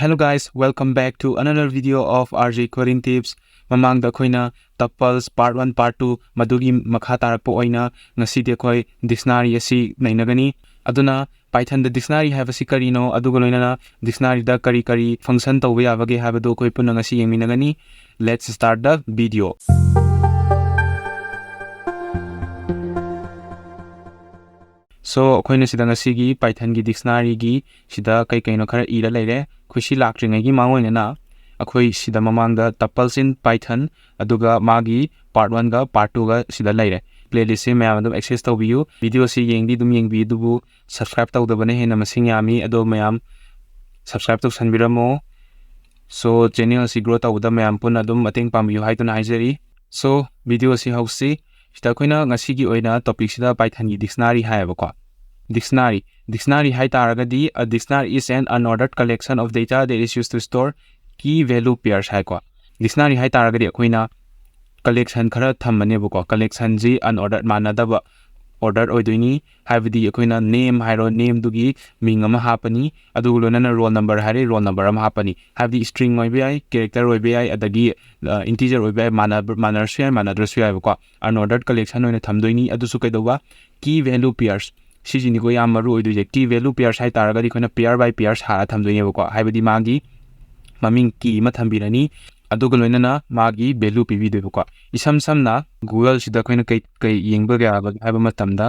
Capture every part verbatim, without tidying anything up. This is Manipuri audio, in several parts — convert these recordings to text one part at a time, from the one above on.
Hello guys, welcome back to another video of R J Coding Tips. ꯃꯃꯥꯡꯗ ꯑꯩꯈꯣꯏꯅ Tuples part one, part two ꯃꯗꯨꯒꯤ ꯃꯈꯥ ꯇꯥꯔꯛꯄ ꯑꯣꯏꯅ ꯉꯁꯤꯗꯤ ꯑꯩꯈꯣꯏ dictionary ꯑꯁꯤ ꯅꯩꯅꯒꯅꯤ꯫ ꯑꯗꯨꯅ Pythonꯗ dictionary ꯍꯥꯏꯕꯁꯤ ꯀꯔꯤꯅꯣ, ꯑꯗꯨꯒ ꯂꯣꯏꯅꯅ dictionaryꯗ ꯀꯔꯤ ꯀꯔꯤ function ꯇꯧꯕ ꯌꯥꯕꯒꯦ ꯍꯥꯏꯕꯗꯨ ꯑꯩꯈꯣꯏ ꯄꯨꯟꯅ ꯉꯁꯤ ꯌꯦꯡꯃꯤꯟꯅꯒꯅꯤ꯫ Let's start the video. So ꯑꯩꯈꯣꯏꯅ ꯁꯤꯗ ꯉꯁꯤꯒꯤ Pythonꯒꯤ dictionaryꯒꯤ ꯁꯤꯗ ꯀꯩ ꯀꯩꯅꯣ ꯈꯔ ꯏꯔ ꯂꯩꯔꯦ꯫ ꯑꯩꯈꯣꯏ ꯁꯤ ꯂꯥꯛꯇ꯭ꯔꯤꯉꯩꯒꯤ ꯃꯥꯡꯑꯣꯏꯅꯅ ꯑꯩꯈꯣꯏ ꯁꯤꯗ ꯃꯃꯥꯡꯗ Tuples in Python ꯑꯗꯨꯒ ꯃꯥꯒꯤ part oneꯒ part twoꯒ ꯁꯤꯗ ꯂꯩꯔꯦ꯫ Playlistꯁꯦ ꯃꯌꯥꯝ ꯑꯗꯨꯝ access ꯇꯧꯕꯤꯌꯨ꯫ Videoꯁꯤ ꯌꯦꯡꯗꯤ ꯑꯗꯨꯝ ꯌꯦꯡꯕꯤꯌꯨ, ꯑꯗꯨꯕꯨ subscribe ꯇꯧꯗꯕꯅ ꯍꯦꯟꯅ ꯃꯁꯤꯡ ꯌꯥꯝꯃꯤ꯫ ꯑꯗꯣ ꯃꯌꯥꯝ subscribe ꯇꯧꯁꯟꯕꯤꯔꯝꯃꯣ꯫ So channel ꯑꯁꯤ grow ꯇꯧꯕꯗ ꯃꯌꯥꯝ ꯄꯨꯟꯅ ꯑꯗꯨꯝ ꯃꯇꯦꯡ ꯄꯥꯡꯕꯤꯌꯨ ꯍꯥꯏꯗꯨꯅ ꯍꯥꯏꯖꯔꯤ꯫ So videoꯁꯤ ꯍꯧꯁꯤ꯫ ꯁꯤꯗ ꯑꯩꯈꯣꯏꯅ ꯉꯁꯤꯒꯤ ꯑꯣꯏꯅ topicꯁꯤꯗ Pythonꯒꯤ dictionary ꯍꯥꯏꯌꯦꯕꯀꯣ꯫ Dictionary, dictionary ꯍꯥꯏ ꯇꯥꯔꯒꯗꯤ, a dictionary is an unordered collection of data that is used to store key value pairs ꯍꯥꯏꯀꯣ꯫ Dictionary ꯍꯥꯏ ꯇꯥꯔꯒꯗꯤ ꯑꯩꯈꯣꯏꯅ collection ꯈꯔ ꯊꯝꯕꯅꯦꯕꯀꯣ꯫ Collectionꯁꯤ unordered, ꯃꯥꯟꯅꯗꯕ order ꯑꯣꯏꯗꯣꯏꯅꯤ꯫ ꯍꯥꯏꯕꯗꯤ ꯑꯩꯈꯣꯏꯅ name ꯍꯥꯏꯔꯣ, nameꯗꯨꯒꯤ ꯃꯤꯡ ꯑꯃ ꯍꯥꯞꯄꯅꯤ, ꯑꯗꯨꯒ ꯂꯣꯏꯅꯅ roll number ꯍꯥꯏꯔꯦ, roll number ꯑꯃ ꯍꯥꯞꯄꯅꯤ꯫ ꯍꯥꯏꯕꯗꯤ string ꯑꯣꯏꯕ ꯌꯥꯏ, character ꯑꯣꯏꯕ ꯌꯥꯏ, ꯑꯗꯒꯤ integer ꯑꯣꯏꯕ ꯌꯥꯏ, ꯃꯥꯟꯅꯔꯁꯨ ꯌꯥꯏ, ꯃꯥꯟꯅꯗ꯭ꯔꯁꯨ ꯌꯥꯏꯕꯀꯣ꯫ Unordered collection ꯑꯣꯏꯅ ꯊꯝꯗꯣꯏꯅꯤ꯫ ꯑꯗꯨꯁꯨ ꯀꯩꯗꯧꯕ? Key value pairs꯫ ꯁꯤꯁꯤꯅꯤꯀꯣ ꯌꯥꯝ ꯃꯔꯨ ꯑꯣꯏꯗꯣꯏꯁꯦ꯫ Key value pairs ꯍꯥꯏ ꯇꯥꯔꯒꯗꯤ ꯑꯩꯈꯣꯏꯅ pair by pair ꯁꯥꯔ ꯊꯝꯗꯣꯏꯅꯦꯕꯀꯣ꯫ ꯍꯥꯏꯕꯗꯤ ꯃꯥꯒꯤ ꯃꯃꯤꯡ key ꯑꯃ ꯊꯝꯕꯤꯔꯅꯤ, ꯑꯗꯨꯒ ꯂꯣꯏꯅꯅ ꯃꯥꯒꯤ value ꯄꯤꯕꯤꯗꯣꯏꯕꯀꯣ꯫ ꯏꯁꯝ ꯁꯝꯅ Googleꯁꯤꯗ ꯑꯩꯈꯣꯏꯅ ꯀꯩ ꯀꯩ ꯌꯦꯡꯕ ꯌꯥꯕꯒꯦ ꯍꯥꯏꯕ ꯃꯇꯝꯗ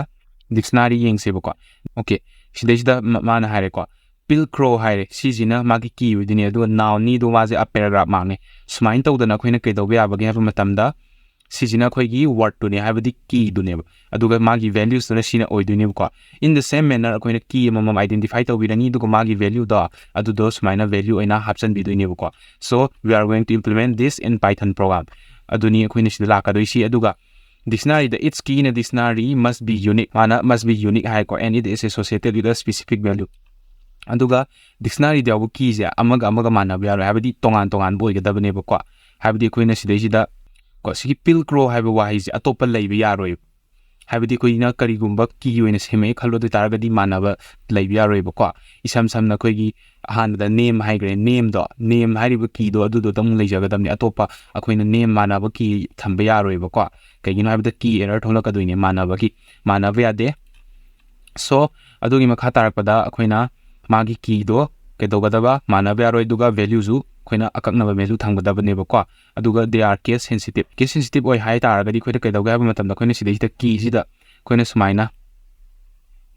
dictionary ꯌꯦꯡꯁꯦꯕꯀꯣ꯫ Okay, ꯁꯤꯗꯩꯁꯤꯗ ꯃꯥꯅ ꯍꯥꯏꯔꯦꯀꯣ, Pilcrow ꯍꯥꯏꯔꯦ, ꯁꯤꯁꯤꯅ ꯃꯥꯒꯤ key ꯑꯣꯏꯗꯣꯏꯅꯦ꯫ ꯑꯗꯨꯒ nounꯅꯤ, ꯑꯗꯨꯒ ꯃꯥꯁꯦ a paragraph markꯅꯦ꯫ ꯁꯨꯃꯥꯏꯅ ꯇꯧꯗꯅ ꯑꯩꯈꯣꯏꯅ ꯀꯩꯗꯧꯕ ꯌꯥꯕꯒꯦ ꯍꯥꯏꯕ ꯃꯇꯝꯗ, ꯁꯤꯁꯤꯅ ꯑꯩꯈꯣꯏꯒꯤ wordꯇꯨꯅꯦ, ꯍꯥꯏꯕꯗꯤ keyꯗꯨꯅꯦꯕ꯫ ꯑꯗꯨꯒ ꯃꯥꯒꯤ valuesꯇꯨꯅ ꯁꯤꯅ ꯑꯣꯏꯗꯣꯏꯅꯦꯕꯀꯣ꯫ In the same manner, ꯑꯩꯈꯣꯏꯅ key ꯑꯃꯃꯝ identify ꯇꯧꯕꯤꯔꯅꯤ, ꯑꯗꯨꯒ ꯃꯥꯒꯤ valueꯗꯣ ꯑꯗꯨꯗꯣ ꯁꯨꯃꯥꯏꯅ value ꯑꯣꯏꯅ ꯍꯥꯞꯆꯤꯟꯕꯤꯗꯣꯏꯅꯦꯕꯀꯣ꯫ So we are going to implement this in Python program꯫ ꯑꯗꯨꯅꯤ ꯑꯩꯈꯣꯏꯅ ꯁꯤꯗ ꯂꯥꯛꯀꯗꯣꯏꯁꯤ꯫ ꯑꯗꯨꯒ dictionaryꯗ, its key in a dictionary must be unique꯫ ꯃꯥꯅ must be unique ꯍꯥꯏꯀꯣ, and it is associated with a specific value꯫ ꯑꯗꯨꯒ dictionaryꯗ ꯌꯥꯎꯕ keyꯁꯦ ꯑꯃꯒ ꯑꯃꯒ ꯃꯥꯟꯅꯕ ꯌꯥꯔꯣꯏ, ꯍꯥꯏꯕꯗꯤ ꯇꯣꯉꯥꯟ ꯇꯣꯉꯥꯟꯕ ꯑꯣꯏꯒꯗꯕꯅꯦꯕꯀꯣ꯫ ꯍꯥꯏꯕꯗꯤ ꯑꯩꯈꯣꯏꯅ ꯁꯤꯗꯩꯁꯤꯗ ꯀꯣ, ꯁꯤꯒꯤ Pilcrow ꯍꯥꯏꯕ ꯋꯥꯍꯩꯁꯦ ꯑꯇꯣꯞꯄ ꯂꯩꯕ ꯌꯥꯔꯣꯏ꯫ ꯍꯥꯏꯕꯗꯤ ꯑꯩꯈꯣꯏꯅ ꯀꯔꯤꯒꯨꯝꯕ ꯀꯤ ꯑꯣꯏꯅ ꯁꯦꯝꯃꯛꯑꯦ ꯈꯜꯂꯣ, ꯑꯗꯨ ꯑꯣꯏ ꯇꯥꯔꯒꯗꯤ ꯃꯥꯟꯅꯕ ꯂꯩꯕ ꯌꯥꯔꯣꯏꯕꯀꯣ꯫ ꯏꯁꯝ ꯁꯝꯅ ꯑꯩꯈꯣꯏꯒꯤ ꯑꯍꯥꯟꯕꯗ ꯅꯦꯝ ꯍꯥꯏꯈ꯭ꯔꯦ, ꯅꯦꯝꯗꯣ, ꯅꯦꯝ ꯍꯥꯏꯔꯤꯕ ꯀꯤꯗꯣ ꯑꯗꯨꯗꯣꯇꯪ ꯂꯩꯖꯒꯗꯕꯅꯤ, ꯑꯇꯣꯞꯄ ꯑꯩꯈꯣꯏꯅ ꯅꯦꯝ ꯃꯥꯟꯅꯕ ꯀꯤ ꯊꯝꯕ ꯌꯥꯔꯣꯏꯕꯀꯣ꯫ ꯀꯩꯒꯤꯅꯣ ꯍꯥꯏꯕꯗ ꯀꯤ ꯑꯦꯔꯔ ꯊꯣꯛꯂꯛꯀꯗꯣꯏꯅꯦ, ꯃꯥꯟꯅꯕꯒꯤ, ꯃꯥꯟꯅꯕ ꯌꯥꯗꯦ꯫ ꯁꯣ ꯑꯗꯨꯒꯤ ꯃꯈꯥ ꯇꯥꯔꯛꯄꯗ ꯑꯩꯈꯣꯏꯅ ꯃꯥꯒꯤ ꯀꯤꯗꯣ ꯀꯩꯗꯧꯒꯗꯕ, ꯃꯥꯟꯅꯕ ꯌꯥꯔꯣꯏ, ꯑꯗꯨꯒ ꯚꯦꯂ꯭ꯌꯨꯁꯨ ꯑꯩꯈꯣꯏꯅ ꯑꯀꯛꯅꯕ ꯚꯦꯂ꯭ꯌꯨ ꯊꯝꯒꯗꯕꯅꯦꯕꯀꯣ꯫ ꯑꯗꯨꯒ they are case sensitive, case sensitive ꯑꯣꯏ ꯍꯥꯏ ꯇꯥꯔꯒꯗꯤ ꯑꯩꯈꯣꯏꯗ ꯀꯩꯗꯧꯒꯦ ꯍꯥꯏꯕ ꯃꯇꯝꯗ ꯑꯩꯈꯣꯏꯅ ꯁꯤꯗꯩꯁꯤꯗ ꯀꯤꯁꯤꯗ ꯑꯩꯈꯣꯏꯅ ꯁꯨꯃꯥꯏꯅ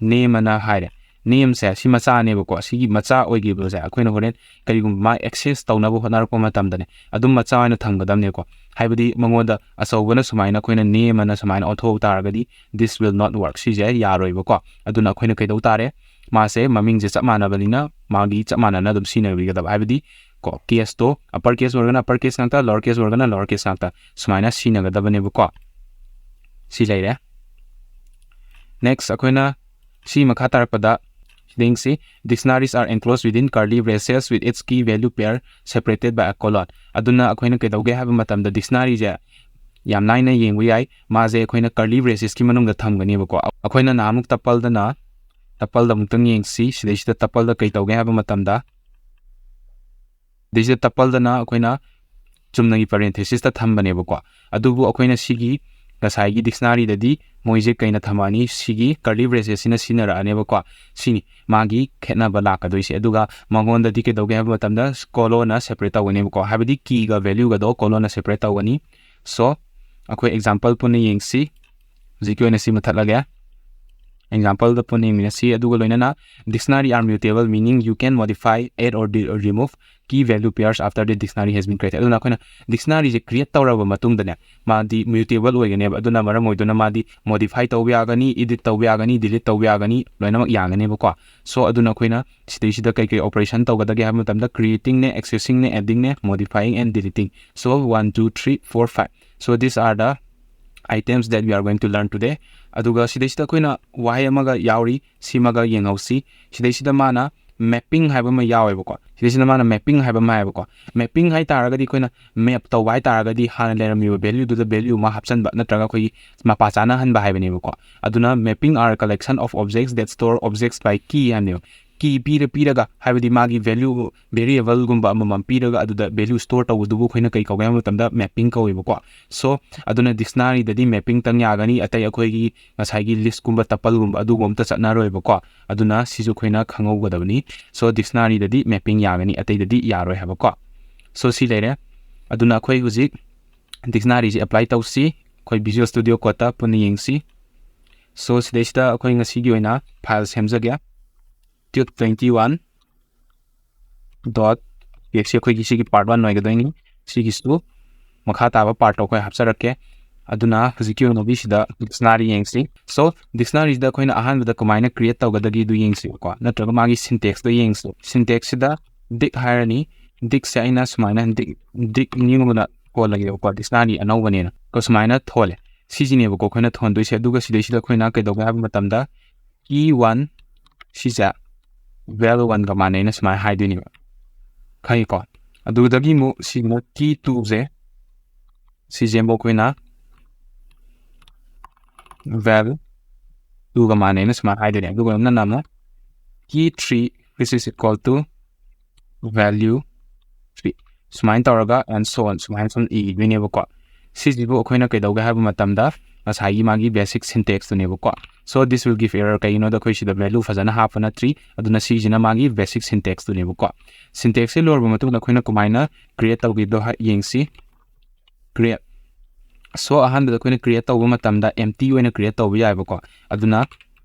ꯅꯦꯝ ꯑꯅ ꯍꯥꯏꯔꯦ꯫ ꯅꯦꯝꯁꯦ ꯁꯤ ꯃꯆꯥꯅꯦꯕꯀꯣ, ꯁꯤꯒꯤ ꯃꯆꯥ ꯑꯣꯏꯈꯤꯕꯁꯦ ꯑꯩꯈꯣꯏꯅ ꯍꯣꯔꯦꯟ ꯀꯔꯤꯒꯨꯝꯕ ꯃꯥ ꯑꯦꯛꯁꯦꯁ ꯇꯧꯅꯕ ꯍꯣꯠꯅꯔꯛꯄ ꯃꯇꯝꯗꯅꯦ ꯑꯗꯨꯝ ꯃꯆꯥ ꯑꯣꯏꯅ ꯊꯝꯒꯗꯕꯅꯦꯀꯣ꯫ ꯍꯥꯏꯕꯗꯤ ꯃꯉꯣꯟꯗ ꯑꯆꯧꯕꯅ ꯁꯨꯃꯥꯏꯅ ꯑꯩꯈꯣꯏꯅ ꯅꯦꯝ ꯑꯅ ꯁꯨꯃꯥꯏꯅ ꯑꯣꯟꯊꯣꯛ ꯇꯥꯔꯒꯗꯤ this will not work, ꯁꯤꯁꯦ ꯌꯥꯔꯣꯏꯕꯀꯣ꯫ ꯑꯗꯨꯅ ꯑꯩꯈꯣꯏꯅ ꯀꯩꯗꯧ ꯇꯥꯔꯦ? ꯃꯥꯁꯦ ꯃꯃꯤꯡꯁꯦ ꯆꯞ ꯃꯥꯟꯅꯕꯅꯤꯅ ꯃꯥꯒꯤ ꯆꯞ ꯃꯥꯟꯅꯅ ꯑꯗꯨꯝ ꯁꯤꯖꯤꯟꯅꯕꯤꯒꯗꯕ, ꯍꯥꯏꯕꯗꯤ ꯀꯣ, ꯀꯦꯁꯇꯣ ꯑꯄꯔ ꯀꯦꯁ ꯑꯣꯏꯔꯒꯅ ꯑꯄꯔ ꯀꯦꯁ ꯉꯥꯛꯇ, ꯂꯣꯋꯔ ꯀꯦꯁ ꯑꯣꯏꯔꯒꯅ ꯂꯣꯋꯔ ꯀꯦꯁ ꯉꯥꯛꯇ, ꯁꯨꯃꯥꯏꯅ ꯁꯤꯖꯤꯟꯅꯒꯗꯕꯅꯦꯕꯀꯣ꯫ ꯁꯤ ꯂꯩꯔꯦ꯫ ꯅꯦꯛꯁ ꯑꯩꯈꯣꯏꯅ ꯁꯤ ꯃꯈꯥ ꯇꯥꯔꯛꯄꯗ ꯁꯤꯗ ꯌꯦꯡꯁꯤ, dictionaries are enclosed within curly braces with its key value pair separated by a colon꯫ ꯑꯗꯨꯅ ꯑꯩꯈꯣꯏꯅ ꯀꯩꯗꯧꯒꯦ ꯍꯥꯏꯕ ꯃꯇꯝꯗ ꯗꯤꯛꯁꯅꯥꯔꯤꯁꯦ ꯌꯥꯝ ꯂꯥꯏꯅ ꯌꯦꯡꯕ ꯌꯥꯏ, ꯃꯥꯁꯦ ꯑꯩꯈꯣꯏꯅ ꯀꯔꯂꯤ ꯕ꯭ꯔꯦꯁꯦꯁꯀꯤ ꯃꯅꯨꯡꯗ ꯊꯝꯒꯅꯦꯕꯀꯣ꯫ ꯑꯩꯈꯣꯏꯅ ꯅꯍꯥꯟꯃꯨꯛ ꯇꯄꯜꯗꯅ, ꯇꯄꯜꯗ ꯑꯃꯨꯛꯇꯪ ꯌꯦꯡꯁꯤ, ꯁꯤꯗꯩꯁꯤꯗ ꯇꯄꯜꯗ ꯀꯩ ꯇꯧꯒꯦ ꯍꯥꯏꯕ ꯃꯇꯝꯗ, ꯁꯤꯗꯩꯁꯤꯗ ꯇꯄꯜꯗꯅ ꯑꯩꯈꯣꯏꯅ ꯆꯨꯝꯅꯒꯤ ꯄꯦꯔꯦꯟꯊꯦꯁꯤꯁꯇ ꯊꯝꯕꯅꯦꯕꯀꯣ꯫ ꯑꯗꯨꯕꯨ ꯑꯩꯈꯣꯏꯅ ꯁꯤꯒꯤ ꯉꯁꯥꯏꯒꯤ ꯗꯤꯛꯁꯅꯥꯔꯤꯗꯗꯤ ꯃꯣꯏꯁꯦ ꯀꯩꯅ ꯊꯝꯃꯛꯑꯅꯤ? ꯁꯤꯒꯤ ꯀꯔꯂꯤ ꯕ꯭ꯔꯦꯁꯦꯁꯁꯤꯅ ꯁꯤꯖꯤꯟꯅꯔꯛꯑꯅꯦꯕꯀꯣ꯫ ꯁꯤꯅꯤ ꯃꯥꯒꯤ ꯈꯦꯠꯅꯕ ꯂꯥꯛꯀꯗꯣꯏꯁꯦ꯫ ꯑꯗꯨꯒ ꯃꯉꯣꯟꯗꯗꯤ ꯀꯩꯗꯧꯒꯦ ꯍꯥꯏꯕ ꯃꯇꯝꯗ ꯀꯣꯂꯣꯟꯅ ꯁꯦꯄꯔꯦꯠ ꯇꯧꯒꯅꯦꯕꯀꯣ, ꯍꯥꯏꯕꯗꯤ ꯀꯤꯒ ꯚꯦꯂ꯭ꯌꯨꯒꯗꯣ ꯀꯣꯂꯣꯟꯅ ꯁꯦꯄꯔꯦꯠ ꯇꯧꯒꯅꯤ꯫ ꯁꯣ ꯑꯩꯈꯣꯏ ꯑꯦꯛꯖꯥꯝꯄꯜ ꯄꯨꯟꯅ ꯌꯦꯡꯁꯤ꯫ ꯍꯧꯖꯤꯛꯀꯤ ꯑꯣꯏꯅ ꯁꯤ ꯃꯨꯊꯠꯂꯒꯦ꯫ ꯑꯦꯛꯖꯥꯝꯄꯜꯗ ꯄꯨꯟꯅ ꯌꯦꯡꯃꯤꯟꯅꯁꯤ꯫ ꯑꯗꯨꯒ ꯂꯣꯏꯅꯅ, dictionary are mutable, meaning you can modify, add or de-, remove key value pairs after the dictionary has been created꯫ ꯑꯗꯨꯅ ꯑꯩꯈꯣꯏꯅ ꯗꯤꯛꯁꯅꯥꯔꯤꯁꯦ ꯀ꯭ꯔꯤꯌꯦꯠ ꯇꯧꯔꯕ ꯃꯇꯨꯡꯗꯅꯦ, ꯃꯥꯗꯤ ꯃ꯭ꯌꯨꯇꯦꯕꯜ ꯑꯣꯏꯒꯅꯦꯕ꯫ ꯑꯗꯨꯅ ꯃꯔꯝ ꯑꯣꯏꯗꯨꯅ ꯃꯥꯗꯤ ꯃꯣꯗꯤꯐꯥꯏ ꯇꯧꯕ ꯌꯥꯒꯅꯤ, ꯏꯗꯤꯠ ꯇꯧꯕ ꯌꯥꯒꯅꯤ, ꯗꯤꯂꯤꯠ ꯇꯧꯕ ꯌꯥꯒꯅꯤ, ꯂꯣꯏꯅꯃꯛ ꯌꯥꯒꯅꯦꯕꯀꯣ꯫ ꯁꯣ ꯑꯗꯨꯅ ꯑꯩꯈꯣꯏꯅ ꯁꯤꯗꯩꯁꯤꯗ ꯀꯩꯀꯩ ꯑꯣꯄꯔꯦꯁꯟ ꯇꯧꯒꯗꯒꯦ ꯍꯥꯏꯕ ꯃꯇꯝꯗ, creating ꯅꯦ, accessing ꯅꯦ, adding ꯅꯦ, modifying and deleting꯫ So one, two, three, four, five, so these are the items that we are going to learn today꯫ ꯑꯗꯨꯒ ꯁꯤꯗꯩꯁꯤꯗ ꯑꯩꯈꯣꯏꯅ ꯋꯥꯍꯩ ꯑꯃꯒ ꯌꯥꯎꯔꯤ, ꯁꯤꯃꯒ ꯌꯦꯡꯍꯧꯁꯤ꯫ ꯁꯤꯗꯩꯁꯤꯗ ꯃꯥꯅ mapping ꯍꯥꯏꯕ ꯑꯃ ꯌꯥꯎꯋꯦꯕꯀꯣ꯫ ꯁꯤꯗꯩꯁꯤꯗ ꯃꯥꯅ mapping ꯍꯥꯏꯕ ꯑꯃ ꯍꯥꯏꯌꯦꯕꯀꯣ꯫ Mapping ꯍꯥꯏ ꯇꯥꯔꯒꯗꯤ ꯑꯩꯈꯣꯏꯅ map ꯇꯧꯕ ꯍꯥꯏ ꯇꯥꯔꯒꯗꯤ ꯍꯥꯟꯅ ꯂꯩꯔꯝꯃꯤꯕ value ꯗꯨꯗ value ꯑꯃ ꯍꯥꯞꯆꯟꯕ ꯅꯠꯇ꯭ꯔꯒ ꯑꯩꯈꯣꯏꯒꯤ ꯃꯄꯥ ꯆꯥꯅꯍꯟꯕ ꯍꯥꯏꯕꯅꯦꯕꯀꯣ꯫ ꯑꯗꯨꯅ mapping are collection of objects that store objects by key ꯍꯥꯏꯕꯅꯦꯕ꯫ Key ꯄꯤꯔ ꯄꯤꯔꯒ, ꯍꯥꯏꯕꯗꯤ ꯃꯥꯒꯤ value variable ꯒꯨꯝꯕ ꯑꯃꯃꯝ ꯄꯤꯔꯒ ꯑꯗꯨꯗ value store ꯇꯧꯕꯗꯨꯕꯨ ꯑꯩꯈꯣꯏꯅ ꯀꯩ ꯀꯧꯒꯦ ꯍꯥꯏꯕ ꯃꯇꯝꯗ mapping ꯀꯧꯋꯦꯕꯀꯣ꯫ So ꯑꯗꯨꯅ dictionary ꯗꯗꯤ mapping ꯇꯪ ꯌꯥꯒꯅꯤ, ꯑꯇꯩ ꯑꯩꯈꯣꯏꯒꯤ ꯉꯁꯥꯏꯒꯤ list ꯀꯨꯝꯕ tuple ꯒꯨꯝꯕ ꯑꯗꯨꯒꯨꯝꯕ ꯑꯝꯇ ꯆꯠꯅꯔꯣꯏꯕꯀꯣ꯫ ꯑꯗꯨꯅ ꯁꯤꯁꯨ ꯑꯩꯈꯣꯏꯅ ꯈꯪꯍꯧꯒꯗꯕꯅꯤ꯫ So dictionary ꯗꯗꯤ mapping ꯌꯥꯒꯅꯤ, ꯑꯇꯩꯗꯗꯤ ꯌꯥꯔꯣꯏ ꯍꯥꯏꯕꯀꯣ꯫ So ꯁꯤ ꯂꯩꯔꯦ꯫ ꯑꯗꯨꯅ ꯑꯩꯈꯣꯏ ꯍꯧꯖꯤꯛ dictionary ꯁꯤ apply ꯇꯧꯁꯤ꯫ ꯑꯩꯈꯣꯏ Visual Studio Code ꯇ ꯄꯨꯟꯅ ꯌꯦꯡꯁꯤ꯫ So ꯁꯤꯗꯩꯁꯤꯗ ꯑꯩꯈꯣꯏ ꯉꯁꯤꯒꯤ ꯑꯣꯏꯅ file ꯁꯦꯝꯖꯒꯦ꯫ Tut twenty one dot txt ꯑꯩꯈꯣꯏꯒꯤ ꯁꯤꯒꯤ part one ꯑꯣꯏꯒꯗꯣꯏꯅꯤ꯫ ꯁꯤꯒꯤꯁꯨ ꯃꯈꯥ ꯇꯥꯕ part ꯇꯣ ꯑꯩꯈꯣꯏ ꯍꯥꯞꯆꯔꯛꯀꯦ꯫ ꯑꯗꯨꯅ ꯍꯧꯖꯤꯛꯀꯤ ꯑꯣꯏꯅꯗꯤ ꯁꯤꯗ dictionary ꯌꯦꯡꯁꯤ꯫ So dictionary ꯁꯤꯗ ꯑꯩꯈꯣꯏꯅ ꯑꯍꯥꯟꯕꯗ ꯀꯃꯥꯏꯅ create ꯇꯧꯒꯗꯒꯦꯗꯨ ꯌꯦꯡꯁꯤꯕꯀꯣ, ꯅꯠꯇ꯭ꯔꯒ ꯃꯥꯒꯤ syntax ꯇꯣ ꯌꯦꯡꯁꯤ꯫ Syntax ꯁꯤꯗ dic ꯍꯥꯏꯔꯅꯤ꯫ Dic ꯁꯦ ꯑꯩꯅ ꯁꯨꯃꯥꯏꯅ dic, dic new ꯅ ꯊꯣꯜꯂꯒꯦꯕꯀꯣ, dictionary ꯑꯅꯧꯕꯅꯦꯅ꯫ ꯀꯣ ꯁꯨꯃꯥꯏꯅ ꯊꯣꯜꯂꯦ꯫ ꯁꯤꯁꯤꯅꯦꯕꯀꯣ ꯑꯩꯈꯣꯏꯅ ꯊꯣꯟꯗꯣꯏꯁꯦ꯫ ꯑꯗꯨꯒ ꯁꯤꯗꯩꯁꯤꯗ ꯑꯩꯈꯣꯏꯅ ꯀꯩꯗꯧꯒꯦ ꯍꯥꯏꯕ ꯃꯇꯝꯗ key one ꯁꯤꯁꯦ val one ꯒ ꯃꯥꯟꯅꯩꯅ ꯁꯨꯃꯥꯏꯅ ꯍꯥꯏꯗꯣꯏꯅꯦꯕ꯫ ꯈꯪꯉꯤꯀꯣ? ꯑꯗꯨꯗꯒꯤ ꯑꯃꯨꯛ ꯁꯤꯁꯤꯅ key two ꯁꯦ, ꯁꯤꯁꯦ ꯑꯃꯨꯛ ꯑꯩꯈꯣꯏꯅ val two ꯒ ꯃꯥꯟꯅꯩꯅ ꯁꯨꯃꯥꯏꯅ ꯍꯥꯏꯗꯣꯏꯅꯦ꯫ ꯑꯗꯨꯒ ꯅꯪꯅ ꯑꯃꯨꯛ key three, which is equal to value three, ꯁꯨꯃꯥꯏꯅ ꯇꯧꯔꯒ and so on ꯁꯨꯃꯥꯏꯅ ꯁꯨꯝ ꯏꯗꯣꯏꯅꯦꯕꯀꯣ꯫ ꯁꯤꯁꯤꯕꯨ ꯑꯩꯈꯣꯏꯅ ꯀꯩꯗꯧꯒꯦ ꯍꯥꯏꯕ ꯃꯇꯝꯗ ꯉꯁꯥꯏꯒꯤ ꯃꯥꯒꯤ basic syntax ꯇꯨꯅꯦꯕꯀꯣ꯫ So this will give error, ꯀꯩꯒꯤꯅꯣꯗ ꯑꯩꯈꯣꯏ ꯁꯤꯗ value ꯐꯖꯅ ꯍꯥꯞꯄ ꯅꯠꯇ꯭ꯔꯤ꯫ ꯑꯗꯨꯅ ꯁꯤꯁꯤꯅ ꯃꯥꯒꯤ basic syntax ꯇꯨꯅꯦꯕꯀꯣ꯫ Syntax ꯁꯤ ꯂꯣꯏꯔꯕ ꯃꯇꯨꯡꯗ ꯑꯩꯈꯣꯏꯅ ꯀꯃꯥꯏꯅ create ꯇꯧꯒꯦꯗꯣ ꯍꯥꯏ-, ꯌꯦꯡꯁꯤ꯫ Create꯫ So ꯑꯍꯥꯟꯕꯗ ꯑꯩꯈꯣꯏꯅ create ꯇꯧꯕ ꯃꯇꯝꯗ empty ꯑꯣꯏꯅ create ꯇꯧꯕ ꯌꯥꯏꯕꯀꯣ꯫ ꯑꯗꯨꯅ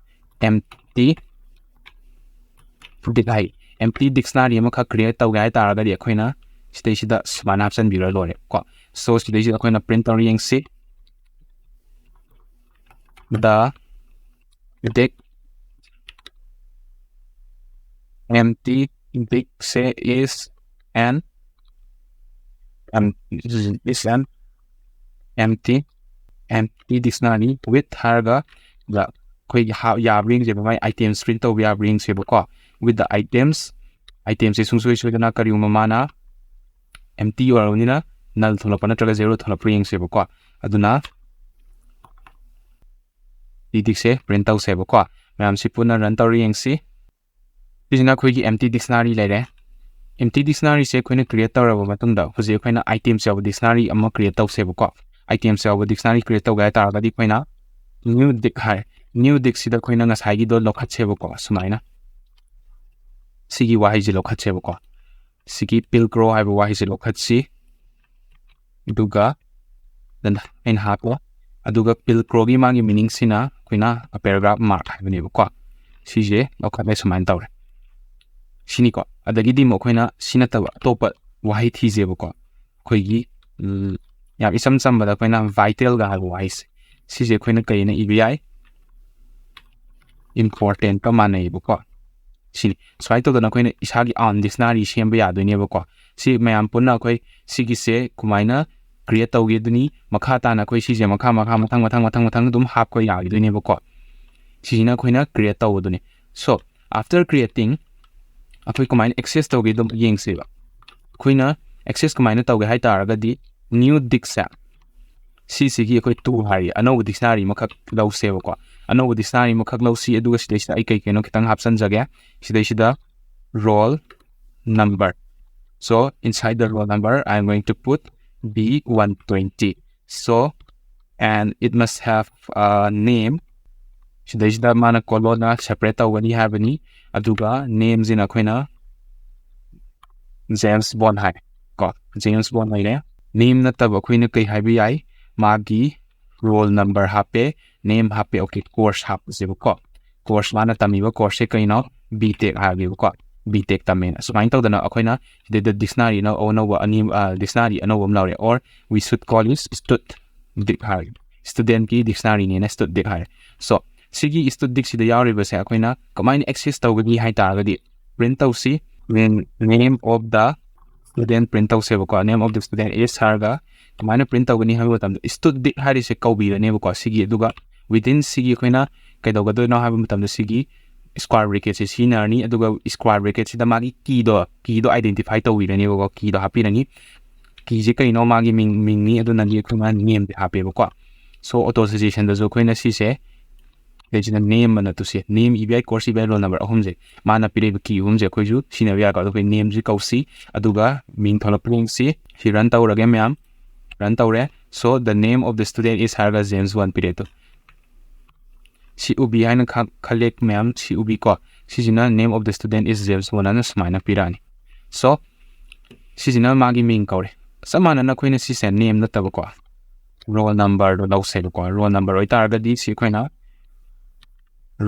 empty dic ꯍꯥꯏ, empty dictionary ꯑꯃꯈꯛ create ꯇꯧꯒꯦ ꯍꯥꯏ ꯇꯥꯔꯒꯗꯤ ꯑꯩꯈꯣꯏꯅ ꯁꯤꯗꯩꯁꯤꯗ ꯁꯨꯃꯥꯏꯅ ꯍꯥꯞꯆꯤꯟꯕꯤꯔ ꯂꯣꯏꯔꯦ ꯀꯣ꯫ So ꯁꯤꯗꯩꯁꯤꯗ ꯑꯩꯈꯣꯏꯅ print ꯇꯧꯔ ꯌꯦꯡꯁꯤ꯫ The dic empty dic say is an, em-, is an empty, empty dictionary with ꯍꯥꯏꯔꯒ ꯑꯩꯈꯣꯏꯒꯤ ꯍꯥ-, ꯌꯥꯕ꯭ꯔꯥ ꯌꯦꯡꯁꯦꯕ, ꯃꯥꯏ items print ꯇꯧꯕ ꯌꯥꯕ꯭ꯔꯥ ꯌꯦꯡꯁꯦꯕꯀꯣ꯫ with the items, itemꯁꯦ ꯁꯨꯡꯁꯣꯏ ꯁꯣꯏꯗꯅ ꯀꯔꯤꯒꯨꯝꯕ ꯃꯥꯅ empty ꯑꯣꯏꯔꯕꯅꯤꯅ null ꯊꯣꯛꯂꯛꯄ ꯅꯠꯇ꯭ꯔꯒ zero ꯊꯣꯛꯂꯛꯄ꯭ꯔꯥ ꯌꯦꯡꯁꯦꯕꯀꯣ꯫ ꯑꯗꯨꯅ empty dictꯁꯦ print ꯇꯧꯁꯦꯕꯀꯣ꯫ ꯃꯌꯥꯝꯁꯤ ꯄꯨꯟꯅ run ꯇꯧꯔ ꯌꯦꯡꯁꯤ꯫ ꯁꯤꯁꯤꯅ ꯑꯩꯈꯣꯏꯒꯤ empty dictionary ꯂꯩꯔꯦ꯫ Empty dictionaryꯁꯦ ꯑꯩꯈꯣꯏꯅ create ꯇꯧꯔꯕ ꯃꯇꯨꯡꯗ ꯍꯧꯖꯤꯛ ꯑꯩꯈꯣꯏꯅ items ꯌꯥꯎꯕ dictionary ꯑꯃ create ꯇꯧꯁꯦꯕꯀꯣ꯫ Items ꯌꯥꯎꯕ dictionary create ꯇꯧꯒꯦ ꯍꯥꯏ ꯇꯥꯔꯒꯗꯤ ꯑꯩꯈꯣꯏꯅ new dic ꯍꯥꯏ, new dicꯁꯤꯗ ꯑꯩꯈꯣꯏꯅ ꯉꯁꯥꯏꯒꯤꯗꯣ ꯂꯧꯈꯠꯁꯦꯕꯀꯣ꯫ ꯁꯨꯃꯥꯏꯅ ꯁꯤꯒꯤ ꯋꯥꯍꯩꯁꯦ ꯂꯧꯈꯠꯁꯦꯕꯀꯣ꯫ ꯁꯤꯒꯤ pilcrow ꯍꯥꯏꯕ ꯋꯥꯍꯩꯁꯦ ꯂꯧꯈꯠꯁꯤ꯫ ꯑꯗꯨꯒ ꯑꯩꯅ ꯍꯥꯞꯄꯣ꯫ ꯑꯗꯨꯒ pilcrowꯒꯤ ꯃꯥꯒꯤ meaningꯁꯤꯅ ꯑꯩꯈꯣꯏꯅ paragraph mark ꯍꯥꯏꯕꯅꯦꯕꯀꯣ꯫ ꯁꯤꯁꯦ ꯂꯧꯈꯠꯂꯦ, ꯁꯨꯃꯥꯏꯅ ꯇꯧꯔꯦ꯫ ꯁꯤꯅꯤꯀꯣ꯫ ꯑꯗꯒꯤꯗꯤ ꯑꯃꯨꯛ ꯑꯩꯈꯣꯏꯅ ꯁꯤ ꯅꯠꯇꯕ ꯑꯇꯣꯞꯄ ꯋꯥꯍꯩ ꯊꯤꯁꯦꯕꯀꯣ꯫ ꯑꯩꯈꯣꯏꯒꯤ ꯎꯝ, ꯌꯥꯝ ꯏꯆꯝ ꯆꯝꯕꯗ ꯑꯩꯈꯣꯏꯅ vitalꯒ ꯍꯥꯏꯕ ꯋꯥꯍꯩꯁꯦ, ꯁꯤꯁꯦ ꯑꯩꯈꯣꯏꯅ ꯀꯩꯅ ꯏꯕ ꯌꯥꯏ? Importantꯀ ꯃꯥꯟꯅꯩꯌꯦꯕꯀꯣ꯫ ꯁꯤꯅꯤ꯫ ꯁꯨꯃꯥꯏꯅ ꯇꯧꯗꯅ ꯑꯩꯈꯣꯏꯅ ꯏꯁꯥꯒꯤ own dictionary ꯁꯦꯝꯕ ꯌꯥꯗꯣꯏꯅꯦꯕꯀꯣ꯫ ꯁꯤ ꯃꯌꯥꯝ ꯄꯨꯟꯅ ꯑꯩꯈꯣꯏ ꯁꯤꯒꯤꯁꯦ ꯀꯃꯥꯏꯅ create ꯇꯧꯒꯦ ꯑꯗꯨꯅꯤ꯫ ꯃꯈꯥ ꯇꯥꯅ ꯑꯩꯈꯣꯏ ꯁꯤꯁꯦ ꯃꯈꯥ, ꯃꯈꯥ, ꯃꯊꯪ, ꯃꯊꯪ, ꯃꯊꯪ, ꯃꯊꯪ ꯑꯗꯨꯝ ꯍꯥꯞꯄ ꯌꯥꯈꯤꯗꯣꯏꯅꯦꯕꯀꯣ꯫ ꯁꯤꯁꯤꯅ ꯑꯩꯈꯣꯏꯅ create ꯇꯧꯕꯗꯨꯅꯤ꯫ So, after creating, ꯑꯩꯈꯣꯏ ꯀꯃꯥꯏꯅ access ꯇꯧꯒꯦ ꯑꯗꯨꯝ ꯌꯦꯡꯁꯦꯕ꯫ ꯑꯩꯈꯣꯏꯅ access ꯀꯃꯥꯏꯅ ꯇꯧꯒꯦ ꯍꯥꯏ ꯇꯥꯔꯒꯗꯤ, new dicꯁꯦ, ꯁꯤꯁꯤꯒꯤ ꯑꯩꯈꯣꯏ two ꯍꯥꯏꯔꯤ, ꯑꯅꯧꯕ dictionary ꯑꯃꯈꯛ ꯂꯧꯁꯦꯕꯀꯣ꯫ ꯑꯅꯧꯕ dictionary ꯑꯃꯈꯛ ꯂꯧꯁꯤ, ꯑꯗꯨꯒ ꯁꯤꯗꯩꯁꯤꯗ ꯑꯩ ꯀꯩ ꯀꯩꯅꯣ ꯈꯤꯇꯪ ꯍꯥꯞꯆꯤꯟꯖꯒꯦ꯫ ꯁꯤꯗꯩꯁꯤꯗ roll number. So, inside the roll number, I am going to put B one twenty. So, and it must have a name. ꯁꯤꯗꯩꯁꯤꯗ ꯃꯥꯅ colonꯅ separate ꯇꯧꯒꯅꯤ ꯍꯥꯏꯕꯅꯤ꯫ ꯑꯗꯨꯒ nameꯁꯤꯅ ꯑꯩꯈꯣꯏꯅ James Bond ꯍꯥꯏ ꯀꯣ, James Bond ꯍꯥꯏꯔꯦ꯫ Name ꯅꯠꯇꯕ ꯑꯩꯈꯣꯏꯅ ꯀꯩ ꯍꯥꯏꯕ ꯌꯥꯏ? ꯃꯥꯒꯤ roll number ꯍꯥꯞꯄꯦ, name ꯍꯥꯞꯄꯦ, okay, course ꯍꯥꯞꯄꯁꯦꯕꯀꯣ꯫ Course, ꯃꯥꯅ ꯇꯝꯃꯤꯕ courseꯁꯦ ꯀꯩꯅꯣ? B Tech ꯍꯥꯏꯔꯒꯦꯕꯀꯣ꯫ B Tech ꯇꯝꯃꯦꯅ꯫ ꯁꯨꯃꯥꯏꯅ ꯇꯧꯗꯅ ꯑꯩꯈꯣꯏꯅ ꯁꯤꯗꯩꯗ dictionary ꯑꯅꯧ-, ꯑꯅꯧꯕ ꯑꯅꯤ, ꯑ, dictionary ꯑꯅꯧꯕ ꯑꯃ ꯂꯧꯔꯦ, or we should call it Stud Dic ꯍꯥꯏꯔꯒꯦ꯫ Studentꯀꯤ dictionaryꯅꯦꯅ Stud Dic ꯍꯥꯏꯔꯦ꯫ So, ꯁꯤꯒꯤ Stud Dicꯁꯤꯗ ꯌꯥꯎꯔꯤꯕꯁꯦ ꯑꯩꯈꯣꯏꯅ ꯀꯃꯥꯏꯅ access ꯇꯧꯒꯅꯤ ꯍꯥꯏ ꯇꯥꯔꯒꯗꯤ, print ꯇꯧꯁꯤ, name, name of the student print ꯇꯧꯁꯦꯕꯀꯣ꯫ Name of the student is ꯍꯥꯏꯔꯒ ꯀꯃꯥꯏꯅ print ꯇꯧꯒꯅꯤ ꯍꯥꯏꯕ ꯃꯇꯝꯗ, Stud Dic ꯍꯥꯏꯔꯤꯁꯦ ꯀꯧꯕꯤꯔꯅꯦꯕꯀꯣ ꯁꯤꯒꯤ꯫ ꯑꯗꯨꯒ within ꯁꯤꯒꯤ ꯑꯩꯈꯣꯏꯅ ꯀꯩꯗꯧꯒꯗꯣꯏꯅꯣ ꯍꯥꯏꯕ ꯃꯇꯝꯗ, ꯁꯤꯒꯤ square bracketꯁꯦ ꯁꯤꯖꯤꯟꯅꯔꯅꯤ꯫ ꯑꯗꯨꯒ square bracketꯁꯤꯗ ꯃꯥꯒꯤ keyꯗꯣ keyꯗꯣ identify ꯇꯧꯕꯤꯔꯅꯦꯕꯀꯣ꯫ Keyꯗꯣ ꯍꯥꯞꯄꯤꯔꯅꯤ꯫ Keyꯁꯦ ꯀꯩꯅꯣ? ꯃꯥꯒꯤ ꯃꯤꯡ ꯃꯤꯡꯅꯤ꯫ ꯑꯗꯨꯅꯗꯤ ꯑꯩꯈꯣꯏ ꯃꯥ nameꯁꯦ ꯍꯥꯞꯄꯦꯕꯀꯣ꯫ So auto suggestionꯗꯁꯨ ꯑꯩꯈꯣꯏꯅ ꯁꯤꯁꯦ ꯁꯤꯗꯩꯁꯤꯗ name ꯑꯅ ꯇꯨꯁꯦ, name ꯏꯕ ꯌꯥꯏ, course ꯏꯕ ꯌꯥꯏ, roll number ꯑꯍꯨꯝꯁꯦ꯫ ꯃꯥꯅ ꯄꯤꯔꯛꯏꯕ key ꯑꯍꯨꯝꯁꯦ ꯑꯩꯈꯣꯏꯁꯨ ꯁꯤꯖꯤꯟꯅꯕ ꯌꯥꯏꯀꯣ꯫ ꯑꯗꯣ ꯑꯩꯈꯣꯏ nameꯁꯤ ꯀꯧꯁꯤ, ꯑꯗꯨꯒ ꯃꯤꯡ ꯊꯣꯛꯂꯛꯄ ꯌꯦꯡꯁꯤ꯫ ꯁꯤ run ꯇꯧꯔꯒꯦ ꯃꯌꯥꯝ, run ꯇꯧꯔꯦ꯫ So the name of the student is ꯍꯥꯏꯔꯒ James one ꯄꯤꯔꯛꯑꯦ꯫ ꯑꯗꯣ C O B ꯍꯥꯏꯅ ꯈ- ꯈꯜꯂꯦ ꯃꯌꯥꯝ, C O B ꯀꯣ꯫ ꯁꯤꯁꯤꯅ name of the student is James one ꯍꯥꯏꯅ ꯁꯨꯃꯥꯏꯅ ꯄꯤꯔꯛꯑꯅꯤ꯫ So ꯁꯤꯁꯤꯅ ꯃꯥꯒꯤ ꯃꯤꯡ ꯀꯧꯔꯦ꯫ ꯆꯞ ꯃꯥꯟꯅꯅ ꯑꯩꯈꯣꯏꯅ ꯁꯤꯁꯦ name ꯅꯠꯇꯕꯀꯣ, roll numberꯗꯣ ꯂꯧꯁꯦꯕꯀꯣ꯫ Roll number ꯑꯣꯏꯇꯥꯔꯒꯗꯤ ꯁꯤ ꯑꯩꯈꯣꯏꯅ